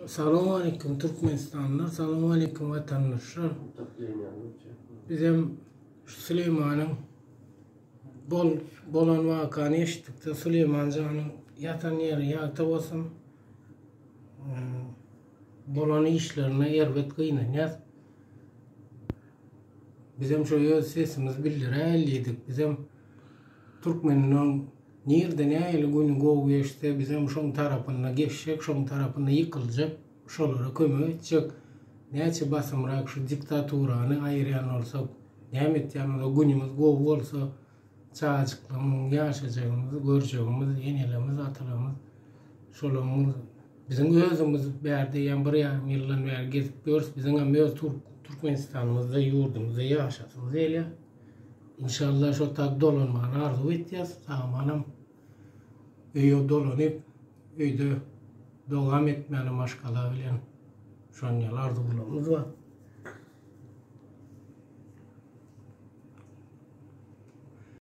Salowmaleýkim Türkmenistanlylar, salowmaleýkim watandaşlar. Bizem şu Süleýmanyň bol bolan wakany eşitdikde Süleýman janyň ýatan ýeri ýagty bolsun. Bolan işlerine erbet gynanýas. Bizem şu öz sesimizi bildiräýeli diýdik. Bizem türkmeniň Nirde nähili güni gowy geçse bizem şoň tarapynda geçjek, şoň tarapynda ýykyljak, şolara kömek etjek. Näçe basymrak şu diktaturany aýyrýan bolsak, näme etýän bolsak günümiz gowy bolsa çagajyklarymyzyň ýaşajagymyzy görjegimiz, enelerimiz, atalarymyz şolaryň biziň özümiz bärde ýa bir ýarym ýyldan bäri gezip ýörüs, biziňem öz Türkmenistanymyzda ýurdumyzda ýaşasymyz gelýär. Inşallah şo tak dolanmany arzuw etýäs. Sag-amanam öýe dolanyp, öýde dowam etmäni maşgala bilen şon ýaly arzuwlarymyz bar.